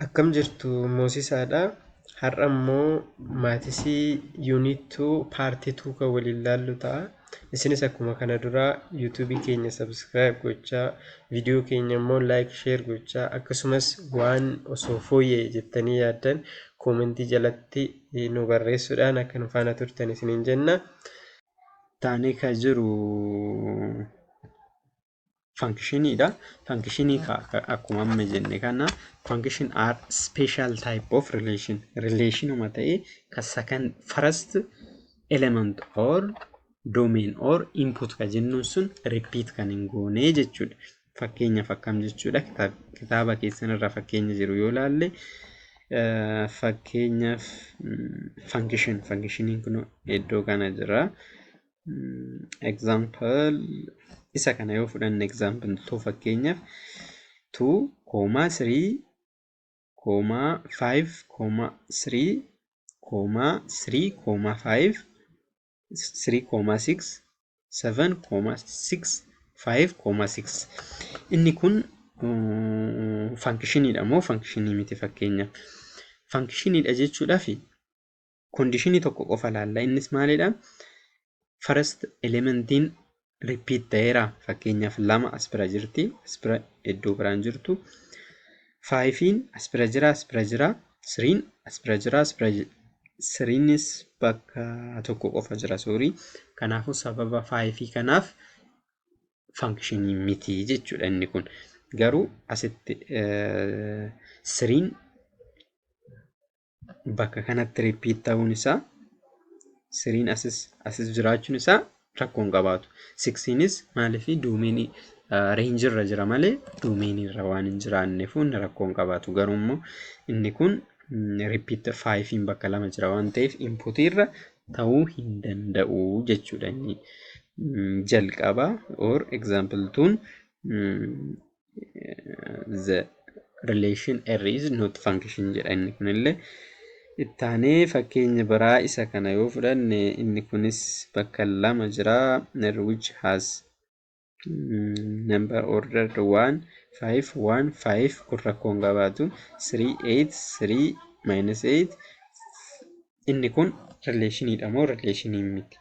Akkam jirtu, Moosisaadha. Har'a immoo maths unit 2 part 2 kan waliin laallu ta'a. Isinis akkuma kana duraa YouTubeii keenya subscribe gochaa, viidiyoo keenya immoo like, share gochaa, akkasumas waan osoo fooyya'e jettanii yaaddan commentii jalatti nu barreessuudhaan akka nu faana turtan isiniin jenna. Taanee kan jiru functioniidha. Functionii akkuma amma jenne kana, function are special type of relation. Relationuma ta'ee kan second first element or domain or input kan jennuun sun repeat kan hin goone jechuudha. Fakkeenyaaf akkam jechuudha? Kitaaba keessan irraa fakkeenya jiru yoo ilaalle, fakkeenyaaf functioniin kun iddoo kana jira. Example isa kana yoo fudhanne, example 2, fakkeenyaaf 2 comma 3 comma 5 comma 3 comma 3 comma 5 3 comma 6 7 comma 6 5 comma 6. Inni kun functioniidha moo functionii miti? Fakkeenyaaf functioniidha jechuudhaaf conditionii tokko qofa laalla. Innis maalidha? First elementiin repeat ta'eera. Fakkeenyaaf lama as bira jirti, as bira iddoo biraan jirtu. Fiveiin as bira jira, as bira jira. Threen as bira jira, as bira. Threenis bakka tokko qofa jira, sorry. Kanaafuu sababa fiveii kanaaf functionii miti jechuudha inni kun. Garuu asitti threen bakka kanatti repeat ta'uun isaa, threen asis jiraachuun isaa rakkoo hin qabaatu. Sixiinis maaliif domainii rangeirra jira malee domainiirra waan hin jiraanneef inni rakkoo hin qabaatu. Garuu immoo inni kun repeat fiveiin bakka lama jira waan ta'eef inputiirra ta'uu hin danda'u jechuudha inni jalqaba or example twoon the relation R is not function jedha inni kunillee. Ittaanee fakkeenya biraa isa kana yoo fudhanne, inni kunis bakka lama jira, which has number ordered 1 5 1 5. Kun rakkoo hin qabaatu. 3 8 3 minus 8. Inni kun relationiidha moo relationii miti?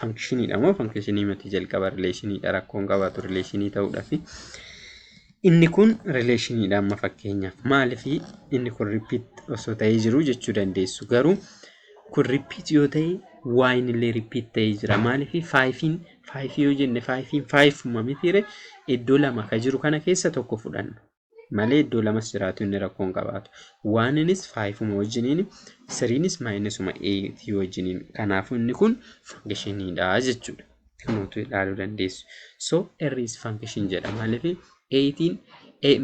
Functioniidha moo functionii miti? Jalqaba relationiidha, rakkoo hin qabaatu relationii ta'uudhaafi. Inni kun relationiidha amma fakkeenyaaf. Maaliif inni kun repeat osoo ta'ee jiru jechuu dandeessu. Garuu kun repeat yoo ta'e, wayin illee repeat ta'ee jira. Maaliif fiveiin fiveii yoo jenne, fiveiin fiveuma mitiire? Iddoo lama ka jiru kana keessa tokko fudhanna. Malee iddoo lamas jiraatu inni rakkoo hin qabaatu. Oneinis fiveuma wajjiniin, threenis minusuma eightii wajjiniin. Kanaafuu inni kun functioniidha jechuudha. Kunuutu ilaaluu dandeessu. So R is function jedha. Maaliif 18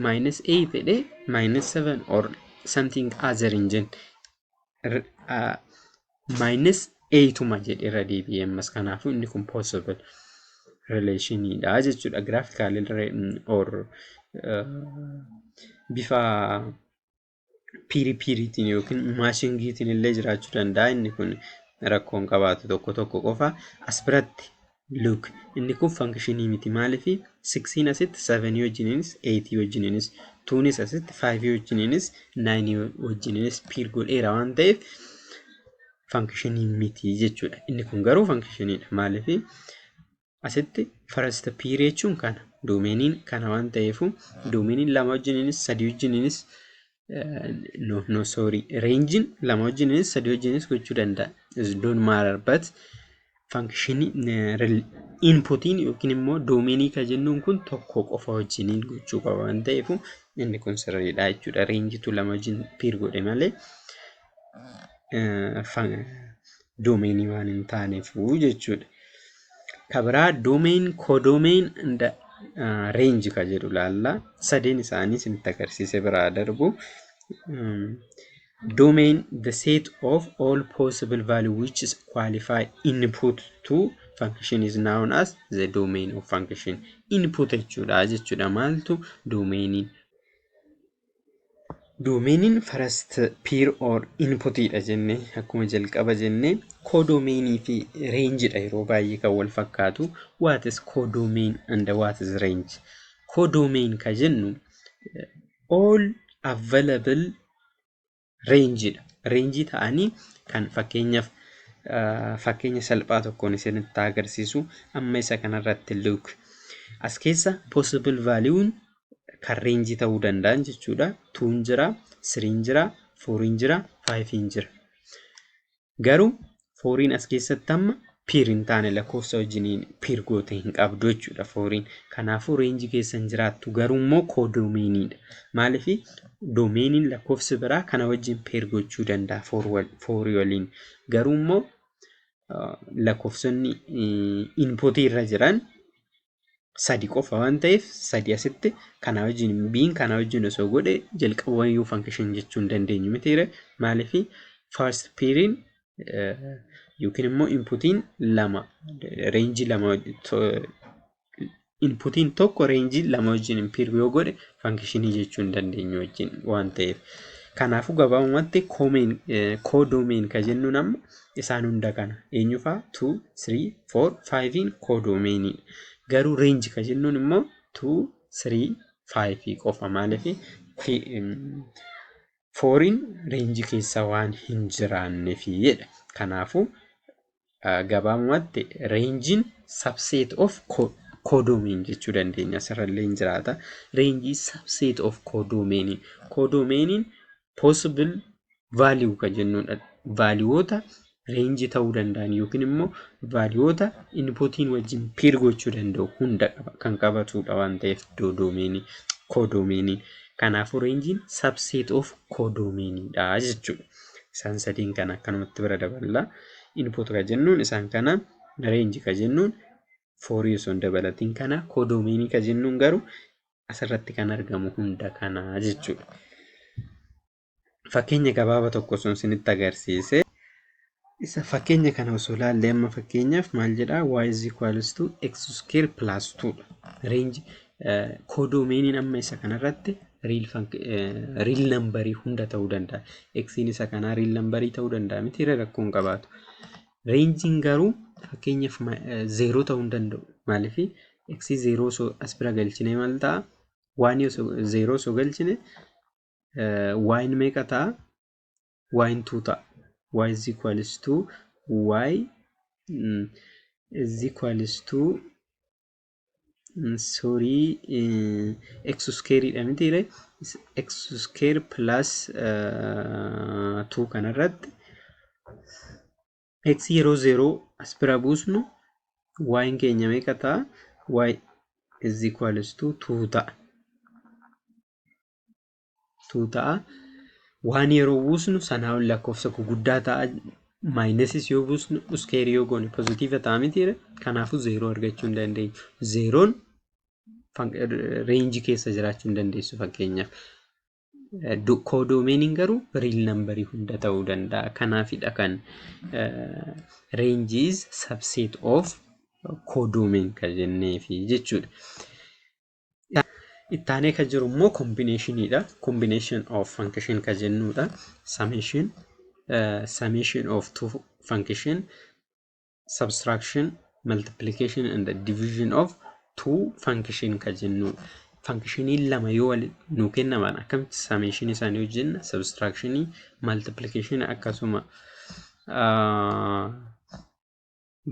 minus 8 jedhee minus 7 or something other hin jenne, minus 8uma jedhe irra deebi'ee ammas. Kanaafuu inni kun possible relationiidha jechuudha. Graphical or bifa pairii pairiitiin yookiin matchingiitiin illee jiraachuu danda'a. Inni kun rakkoo hin qabaatu, tokko tokko qofa. As biratti look, inni kun functionii miti. Maaliif sixiin asitti sevenii wajjiniinis eightii wajjiniinis, twoonis asitti fiveii wajjiniinis nineii wajjiniinis pair godheera waan ta'eef functionii miti jechuudha. Inni kun garuu functioniidha. Maaliif asitti first pair jechuun kana, domainiin kana waan ta'eefu, domainiin lama wajjiniinis sadii wajjiniinis, no, no, sorry, rangeiin lama wajjiniinis sadii wajjiniinis gochuu danda'a. Don't matter, but functionii inputiin yookiin immoo domainii kan jennuun kun tokko qofa wajjiniin gochuu qaba waan ta'eef inni kun sirriidha jechuudha. Rangeitu lama wajjin pair godhe malee domainii waan hin taaneefu jechuudha. Kabiraa domain, codomain and range ka jedhu laalla. Sadeen isaanii isinitti agarsiise biraa darbu. Domain, the set of all possible value which is qualify input to function is known as the domain of function. Input jechuudha. Maaltu domainiin? Domainiin first pair or inputidha jenne akkuma jalqaba jenne. Codomainii fi rangeidha yeroo baay'ee kan wal fakkaatu. What is codomain and what is range? Codomain ka jennu all available rangeidha. Rangeii ta'anii kan fakkeenyaaf fakkeenya salphaa tokkoon isinitti agarsiisu amma isa kanarratti look. As keessa possible value'n kan rangeii ta'uu danda'an jechuudha. 2 jira, 3 jira, 4 jira, 5 jira. Garuu 4 as keessatti amma pair hin taane lakkoofsa wajjiniin pair goote hin qabdu jechuudha 4. Kanaafuu rangeii keessa hin jiraattu garuu immoo codomainiidha. Maaliif domainiin lakkoofsi biraa kana wajjin pair gochuu danda'a 4 waliin. Garuu immoo lakkoofsonni inputii irra jiran sadi qofa waan ta'eef sadi asitti kana wajjin biin kana wajjin osoo godhe jalqabumayyuu function jechuu hin dandeenyu mitiire. Maaliif first pairiin yookiin immoo inputiin lama rangeii lama inputiin tokko rangeii lama wajjin pair yoo godhe functionii jechuu hin dandeenyu wajjin waan ta'eef. Kanaafuu gabaabumatti codomain ka jennuun amma isaan hunda kana eenyufaa 2, 3, 4, 5 codomainiidha. Garuu range ka jennuun immoo 2, 3, 5 qofa maaliif fouriin rangeii keessa waan hin jiraanneefi jedha. Kanaafuu gabaabumatti rangeiin subset of codomain jechuu dandeenya. Asirrallee hin jiraata. Rangeii subset of codomainii. Codomainiin possible value kan jennudha. Valueoota rangeii ta'uu danda'an yookiin immoo valueoota inputiin wajjin pair gochuu danda'u hunda kan qabatudha waan ta'eef domainii codomainiin. Kanaafuu rangeiin subset of codomainiidha jechuudha. Isaan sadiin kana akkanumatti bira daballa. Input kan jennuun isaan kana rangeii kan jennuun fourii osoo hin dabalatiin kana codomainii kan jennuun garuu asirratti kan argamu hunda kana jechuudha. Fakkeenya gabaabaa tokko osoo isinitti agarsiise. Isa fakkeenya kana osoo ilaalle amma fakkeenyaaf maal jedhaa y is equals to x square plus 2 dha. Range codomainiin amma isa kanarratti real numberii hunda ta'uu danda'a. Xiin isa kanaa real numberii ta'uu danda'a miti rakkoo hin qabaatu. Rangeiin garuu fakkeenyaaf zeeroo ta'uu hin danda'u. Maaliif x zeeroo osoo as bira galchine maal ta'a? Waan zeeroo osoo galchine y'n meeqa ta'a? Y'n 2 ta'a. Y is equals to y is equals to sorry x square dha miti x square plus 2 kanarratti x yeroo zeeroo as bira buusnu y'n keenya meeqa ta'a? Y is equals to 2 ta'a. 2 ta'a. Waan yeroo buusnu sanaa ol lakkoofsa guguddaa ta'a. Minusis yoo buusnu squareii yoo goone positive ta'a mitiire. Kanaafuu zeeroo argachuu hin dandeenyu. Zeeroon rangeii keessa jiraachuu hin dandeessu fakkeenyaaf. Codomainiin garuu real numberii hunda ta'uu danda'a. Kanaafidha kan range is subset of codomain kan jenneefi jechuudha. Ittaanee kan jiru immoo combinationiidha. Combination of function kan jennudha. Summation, summation of two function, subtraction, multiplication and division of two function kan jennudha. Functionii lama yoo wal nuu kennaman akkamitti summation isaanii hojjenna? Subtraction, multiplication akkasuma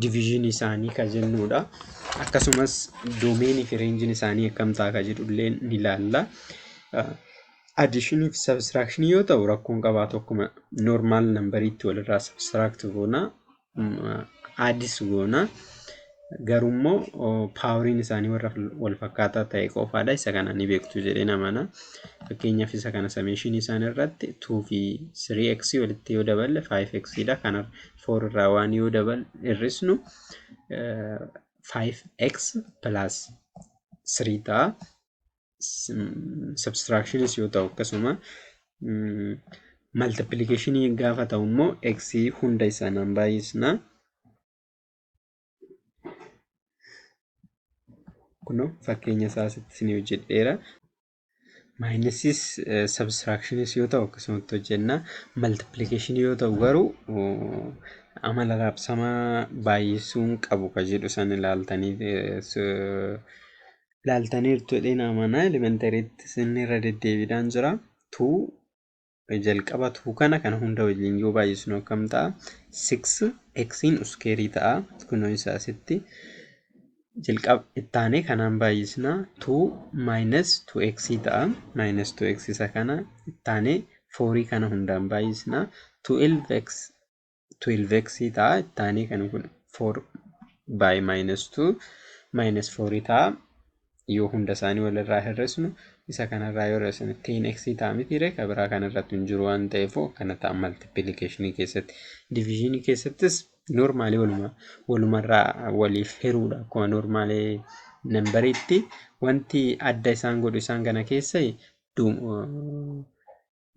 division isaanii kan jennudha. Akkasumas domainii fi rangeiin isaanii akkam ta'a kan jedhullee ni ilaalla. Additionii fi subtractionii yoo ta'u rakkoon qabaatu akkuma normal numberiitti walirraa subtract goona, addis goona. Garuummoo poweriin isaanii warra wal fakkaataa ta'e qofaadha. Isa kana ni beektu jedheen amana. Fakkeenyaaf isa kana summationii isaanii irratti 2 fi 3x walitti yoo daballe 5x dha. Kana 4 irraa waan yoo daballe hir'isnu 5x plus 3 ta'a. Subtractionis yoo ta'u akkasuma multiplicationii gaafa ta'u immoo x hunda isaanaan baay'isna. Kunoo fakkeenya isaa asitti isinii hojjedheera. Minusis subtractionis yoo ta'u akkasumatti hojjenna. Multiplicationii yoo ta'u garuu amala raabsamaa baay'isuun qabu kan jedhu san ilaaltaniirtu jedheen amana. Elementaryitti isin irra deddeebiidhaan jira. 2 jalqaba 2 kana hunda wajjin yoo baay'isnu akkam ta'a? 6 x'n square ta'a. Kunoo isaa asitti jalqaba ittaanee kanaan baay'isna 2 minus 2x ta'a. Minus 2x isa kana ittaanee 4 kana hundaan baay'isna 12x 12x ta'a. Ittaanee kan kun 4 by minus 2 minus 4 ta'a. Yoo hunda isaanii walirraa hir'isnu, isa kanarraa yoo hir'isne 10x ta'a mitiire? Kan biraa kanarratti hin jiru waan ta'eef akkana ta'a multiplication keessatti. Division keessattis normally walumarraa waliif hiruudha, akkuma normal numberiitti. Wanti adda isaan godhu isaan kana keessa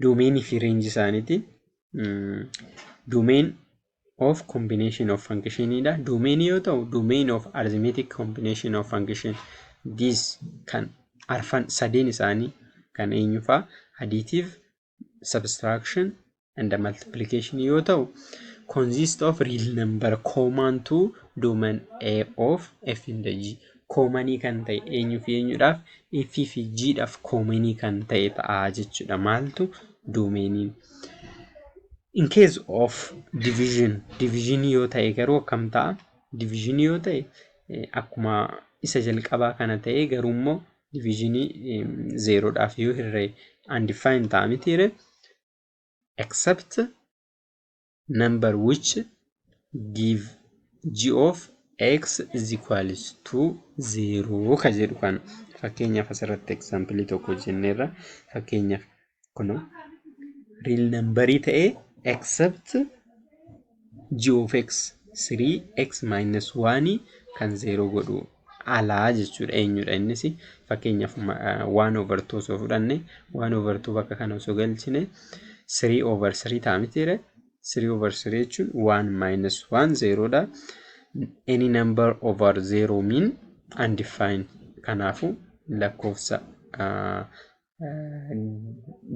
domainii fi rangeii isaaniiti. Domain of combination of functionidha. Domainii yoo ta'u, domain of arithmetic combination of function this kan arfan sadeen isaanii kan eenyufaa, additive, subtraction and multiplication yoo ta'u, consist of real number common to domain A of F and G. Commonii kan ta'e eenyuu fi eenyuudhaaf? F fi G dhaaf commonii kan ta'e ta'a jechuudha. Maaltu? Domainiin. In case of division, division yoo ta'e garuu akkam ta'a? Division yoo ta'e akkuma isa jalqabaa kana ta'e, garuu immoo divisionii zerodhaaf yoo hirre undefined ta'a mitiire? Except number which give g of x is equals to 0 ka jedhu kana. Fakkeenyaaf, asirratti example tokko jenneerra. Fakkeenyaaf, kunoo real numberii ta'ee except g of x 3x minus 1 kan 0 godhu alaa jechuudha. Eenyudha innis? Fakkeenyaaf, 1 over 2 osoo fudhanne, 1 over 2 bakka kana osoo galchine, 3 over 3 ta'a mitiire? 3 over 3 jechuun 1 minus 1 0 dha. Any number over 0 mean undefined. Kanaafuu lakkoofsa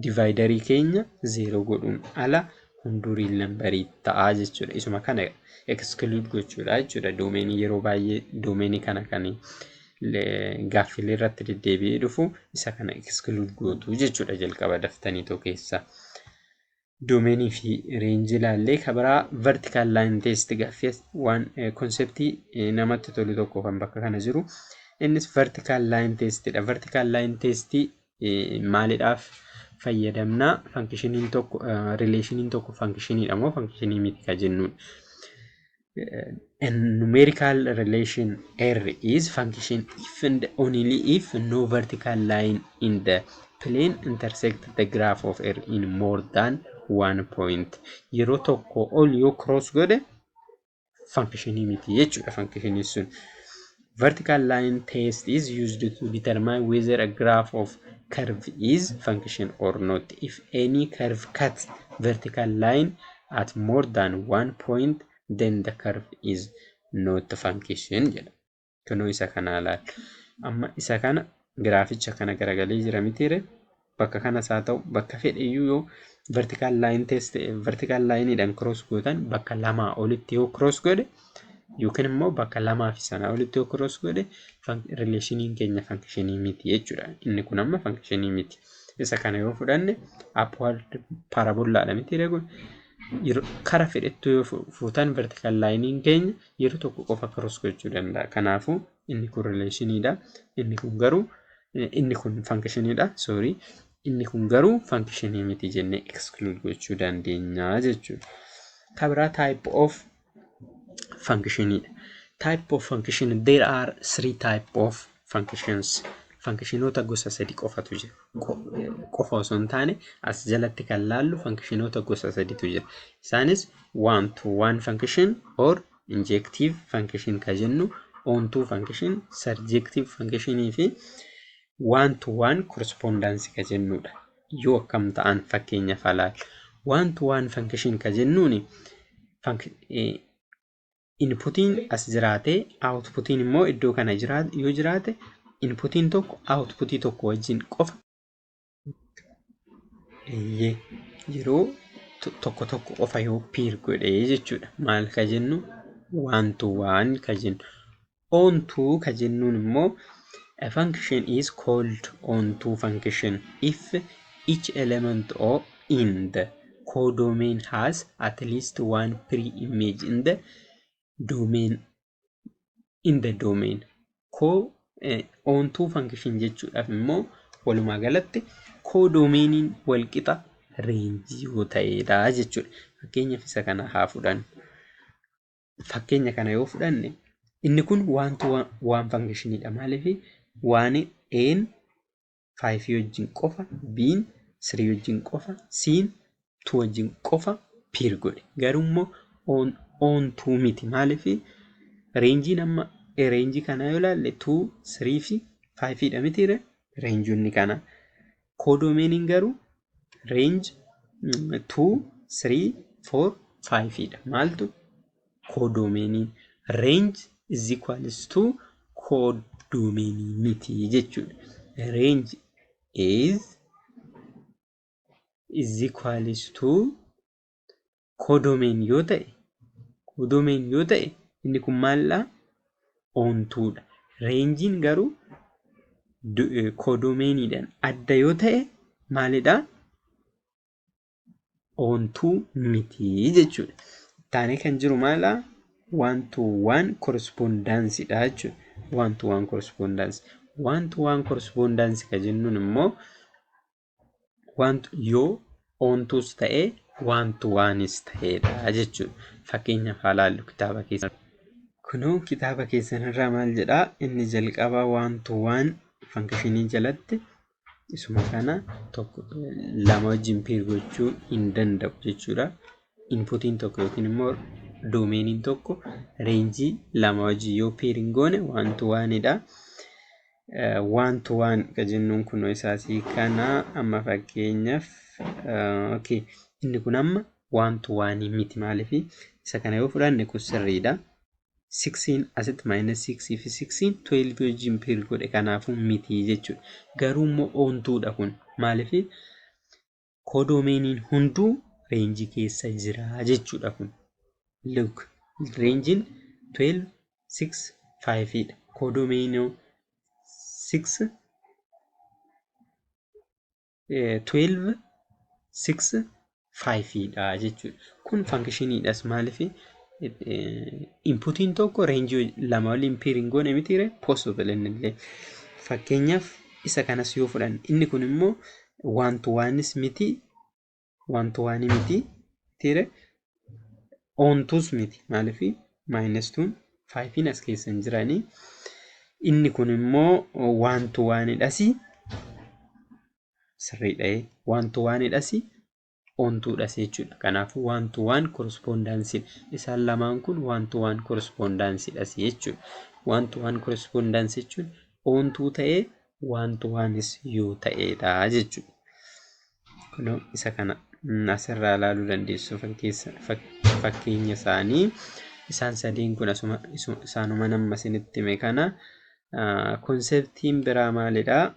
dividerii keenya 0 godhuun ala hunduu real numberii ta'a jechuudha. Isuma kana exclude gochuudha jechuudha. Domainii yeroo baay'ee domainii kana kan gaaffilee irratti deddeebi'ee dhufu isa kana exclude gootu jechuudha jalqaba daftanii tokko keessa. Domainii fi rangeii ilaallee, kabiraa vertical line test, gaaffii waan conceptii namatti tolu tokko kan bakka kana jiru. Innis vertical line testidha. Vertical line testii maaliidhaaf fayyadamnaa? Functioniin tokko, relationiin tokko functioniidha moo functionii miti ka jennuudha. A numerical relation R is function if and only if no vertical line in the plane intersect the graph of R in more than one point. Yeroo tokko ol yoo cross godhe functionii miti jechuudha functionii sun. Vertical line test is used to determine whether a graph of curve is function or not. If any curve cuts vertical line at more than one point, then the curve is not function jedha. Kunoo isa kana ilaali. Amma isa kana graphicha kana garagalee jira mitiire? Bakka kanas haa ta'u, bakka fedhe iyyuu yoo vertical line test vertical lineidhaan cross gootan, bakka lamaa olitti yoo cross godhe yookiin immoo bakka lamaa fi sanaa olitti yoo cross godhe, relationiin keenya functionii miti jechuudha. Inni kun amma functionii miti. Isa kana yoo fudhanne upward parabolaadha mitiire kun? Kara fedhettu yoo fuutan vertical lineiin keenya yeroo tokko qofa cross gochuu danda'a. Kanaafuu inni kun relationiidha. Inni kun garuu, inni kun functioniidha. Sorry. Inni kun garuu functionii miti jennee exclude gochuu dandeenya jechuudha. Kabiraa type of functioniidha. Type of function, there are three type of functions. Functionoota gosa sadi qofatu jira. Qofa osoo hin taane, as jalatti kan laallu functionoota gosa saditu jira. Isaanis one to one function or injective function ka jennu, onto function, surjective functionii fi one to one correspondence ka jennudha. Yoo akkam ta'an, fakkeenyaaf alaal. One to one function ka jennuuni inputiin as jiraate, outputiin immoo iddoo kana yoo jiraate, inputiin tokko outputii tokko wajjin qofa yeroo tokko tokko qofa yoo pair godhee jechuudha. Maal ka jennu? One to one ka jennu. Onto ka jennuun immoo a function is called onto function if Each element of in the codomain has at least one pre-image in the domain in the domain. Co onto function jechuudhaaf immoo walumaa galatti codomainiin walqixa range yoo ta'edha jechuudha. Fakkeenyaaf isa kana haa fudhannu. Fakkeenya kana yoo fudhanne inni kun one to one functionidha. Maaliif waan A'n 5 wajjin qofa, B'n 3 wajjin qofa, C'n 2 wajjin qofa pair godhe. Garuu immoo onto miti. Maaliif rangeiin amma range kanaa yoo ilaalle 2, 3 fi 5 dha mitiire rangeonni kana. Codomainiin garuu range 2, 3, 4, 5 dha. Maaltu codomainiin range is equals to codomainii miti jechuudha. Range is equals to codomain yoo ta'e inni kun maaldha? Ontoodha. Rangeiin garuu codomainiidhaan adda yoo ta'e maalidha? Onto miti jechuudha. Taanee kan jiru maalidha? One to one correspondence dha jechuudha. One to one correspondence. One to one correspondence kan jennuun immoo yoo ontos ta'ee one to oneis ta'edha jechuudha. Fakkeenyaaf haa ilaallu kitaaba keessa. Kunoo kitaaba keessan irraa maal jedhaa? Inni jalqabaa one to one functionii jalatti isuma kana tokko lama wajjin pair gochuu hin danda'u jechuudha. Inputiin tokko yookiin immoo domainiin tokko range lama wajjin yoo pair hin goone one to oneidha. One to one kan jennuun kunoo isaasii kana amma fakkeenyaaf okay inni kun amma one to one miti maaliif isa kana yoo fudhanne kun sirriidha. 6 asitti minus 6 fi 6 12 wajjin pair godhe kanaafuu miti jechuudha. Garuu immoo ontoodha kun maaliif codomainiin hunduu range keessa jira jechuudha kun. Look, rangeiin 12, 6, 5 dha. Codomainii 6, 12, 6, 5 dha jechuudha. Kun functioniidhas maaliif inputiin tokko range lama waliin pair hin goone mitiire possible innillee. Fakkeenyaaf isa kanas yoo fudhanne inni kun immoo one to oneis miti one to one miti mitiire ontos miti maaliif minus 2 5 as keessa hin jiranii. Inni kun immoo one to oneidhas sirriidha one to oneidhas ontoodhas jechuudha. Kanaafuu one to one correspondence isaan lamaan kun one to one correspondenceidhas jechuudha. One to one correspondence jechuun onto ta'ee one to oneis yoo ta'edha jechuudha. Kunoo isa kana asirraa ilaaluu dandeessu fakkeenya isaanii. Isaan sadiin kun asuma isaanuma nama isinitti hime kana. Conceptiin biraa maalidhaa?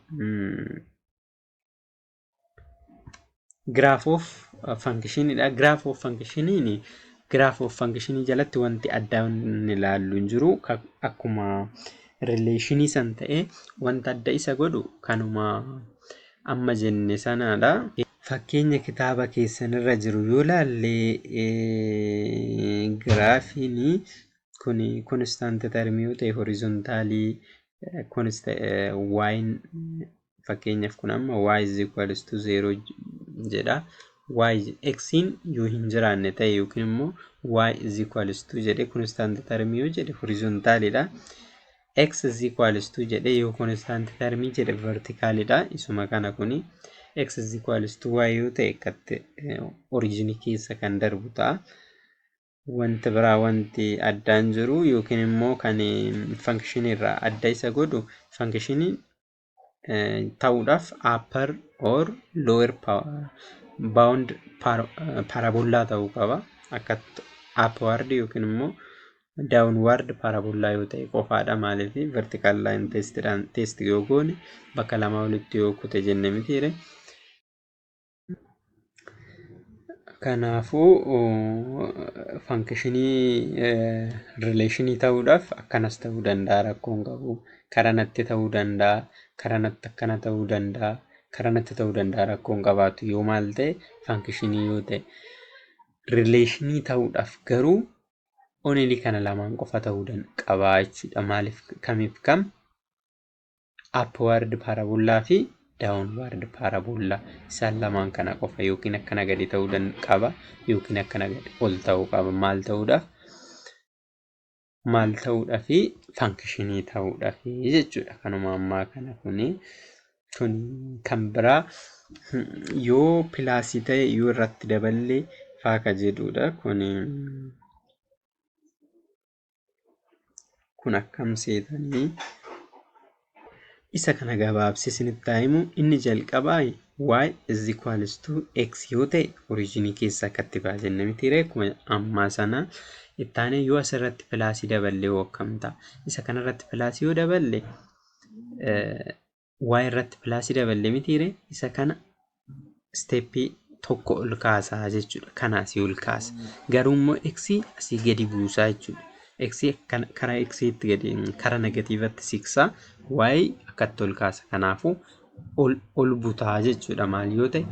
Graph of functionidha. Graph of functioniin graph of functionii jalatti wanti addaa inni ilaallu hin jiru. Akkuma relationii san ta'ee wanta adda isa godhu kanuma amma jenne sanadha. Fakkeenya kitaaba keessanirra jiru yoo ilaalle graphiin kun constant term yoo ta'e horizontalii y'n fakkeenyaaf kun amma y is equals to 0 jedha. Y x'n yoo hin jiraanne ta'e yookiin immoo y is equals to jedhe constant term yoo jedhe horizontalidha. X is equals to jedhe yoo constant term jedhe verticalidha. Isuma kana kuni x is equals to y yoo ta'e akkatti originii keessa kan darbu ta'a. Wanti biraa wanti addaan jiru yookiin immoo kan functionii irraa adda isa godhu functionii ta'uudhaaf upper or lower bound parabola ta'uu qaba. Akka upward yookiin immoo downward parabola yoo ta'e qofaadha. Maaliif vertical line testidhaan test yoo goone bakka lama olitti yoo kute jenne mitiire. Kanaafuu functionii relationii ta'uudhaaf akkanas ta'uu danda'a rakkoon qabu. Karanatti ta'uu danda'a. Karanatti akkana ta'uu danda'a. Karanatti ta'uu danda'a, rakkoon qabaatu yoo maal ta'e, functionii yoo ta'e. Relationii ta'uudhaaf garuu only kana lamaan qofa ta'uu qabaa jechuudha. Maaliif, kamiif kam? Upward parabola fi downward parabola isaan lamaan kana qofa, yookiin akkana gadi ta'uu qaba yookiin akkana gadi ol ta'uu qaba. Maal ta'uudhaaf? Maal ta'uudhaafi? Functionii ta'uudhaafi jechuudha. Kanuma ammaa kana kuni kun kan biraa yoo plusii ta'e, yoo irratti daballee faa ka jedhudha. Kun akkam seetanii? Isa kana gabaabsee isinitti haa himu. Inni jalqabaa y is equals to x yoo ta'e, originii keessa akkatti ba'a jenne mitiiree? Akkuma ammaa sana ittaanee yoo asirratti plusii daballee hoo akkam ta'a? Isa kanarratti plusii yoo daballe, y irratti plusii daballe mitiiree? Isa kana steppii tokko ol kaasaa jechuudha. Kana asii ol kaasa. Garuu immoo x asii gadi buusaa jechuudha. X karaa x tti gadi, karaa negativeatti siqsaa, y akkatti ol kaasa. Kanaafuu ol ol butaa jechuudha. Maal yoo ta'e?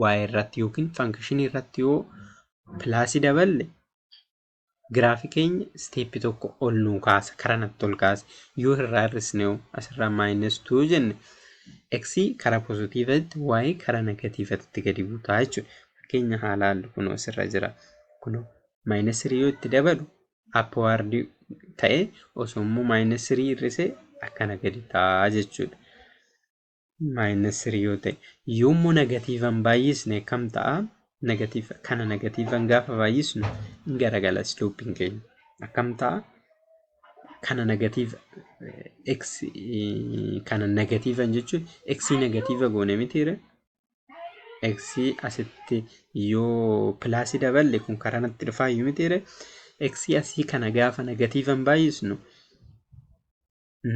Y irratti yookiin functionii irratti yoo plusii daballe, giraafii keenya steppii tokko ol nuu kaasa, karaa natti ol kaasa. Yoo irraa hir'isne hoo, asirraa minus 2 jenne, x karaa positiveatti, y karaa negativeatti gadi butaa jechuudha. Fakkeenya haa laallu. Kunoo asirra jira. Kunoo minus 3 yoo itti dabalu upward ta'e, osoo immoo minus 3 hir'ise akkana gadi ta'a jechuudha. Minus 3 yoo ta'e, yoommoo negativean baay'isne kam ta'a? Negative kana negativean gaafa baay'isnu hin garagala slopeiin keenya. Akkam ta'a? Kana negative x kana negativean jechuun x negative goone mitiire? X asitti yoo plusii daballe kun karaa natti dhufaayyuu mitiire? X asii kana gaafa negativean baay'isnu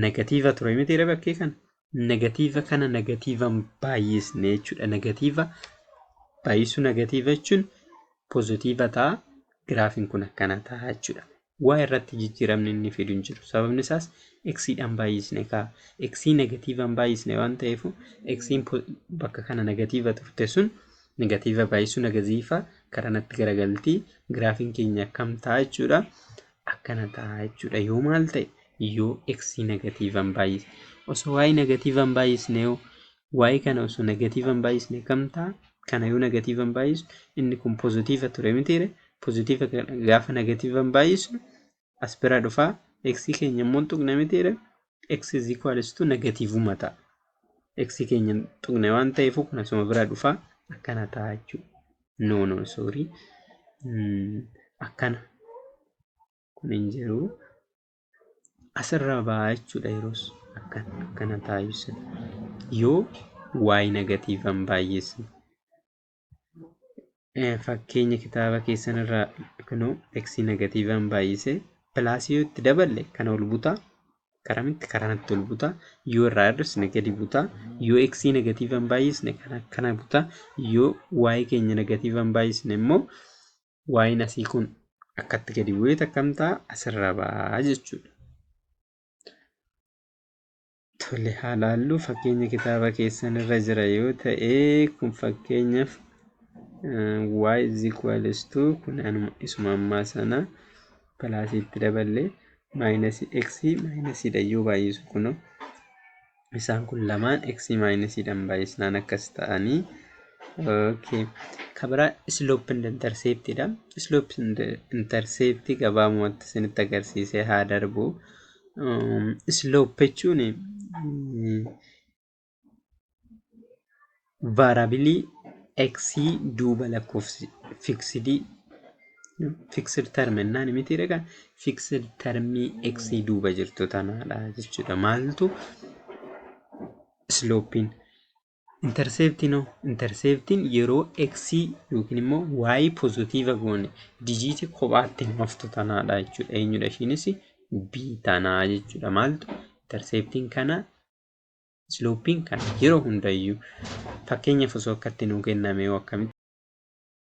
negative ture mitiire bakkee kana? Negative kana negativean baay'isne jechuudha. Negative baay'isuu negative jechuun positive ta'a. Giraafiin kun akkana ta'a jechuudha. Y irratti jijjiiramni inni fidu hin jiru. Sababni isaas x'dhaan baay'isne ka'a. X negativean baay'isne waan ta'eef, x'n bakka kana negative turte sun negative baay'isuu negative karaa natti garagaltii. Giraafiin keenya akkam ta'a jechuudha? Akkana ta'a jechuudha. Yoo maal ta'e? Yoo x negativean baay'isne. Osoo y negativean baay'isne yoo, y kana osoo negativean baay'isne kam ta'a? Kana yoo negativean baay'isnu, inni kun positive ture mitiire? Positive gaafa negativean baay'isnu as bira dhufaa, x keenya immoo tuqne mitiire? X is equals to negativeuma ta'a. X keenya tuqne waan ta'eef kun asuma bira dhufaa, akkana ta'a jechuudha. No, no, sorry. Akkana kun hin jiru. Asirra ba'a jechuudha yeroos akkana akkana ta'a yoo y negativean baay'isne. Fakkeenya kitaaba keessan irraa kunoo x negativean baay'ise, plusii yoo itti daballe kana ol butaa, karamitti? Karanatti ol butaa. Yoo irraa hir'isne gadi butaa. Yoo x negativean baay'isne kana akkana butaa. Yoo y keenya negativean baay'isne immoo y'n asii kun akkatti gadi bu'ee akkam ta'a? Asirra ba'a jechuudha. Tole, haa laallu. Fakkeenya kitaaba keessan irra jira yoo ta'e, kun fakkeenyaaf y is equals to, kun isuma ammaa sana, plusii itti daballee minusii x minusiidha yoo baay'isu, kunoo isaan kun lamaan x minusiidhaan baay'isnaan akkas ta'anii. Okay. Kan biraa slope and interceptidha. Slope and intercept gabaabumatti isinitti agarsiisee haa darbu. Slope jechuun variableii x duuba lakkoofsi fixedii, fixed term jennaan miti egaa, fixed termii x duuba jirtu tanaadha jechuudha. Maaltu slopeiin? Interceptiin hoo? Interceptiin yeroo x yookiin immoo y positive goone digitii kophaatti nu haftu tanaadha jechuudha. Eenyudha ishiinis? B tanaa jechuudha. Maaltu interceptiin? Kana slopeiin kana yeroo hundayyuu. Fakkeenyaaf osoo akkatti nuu kenname hoo akkamitti?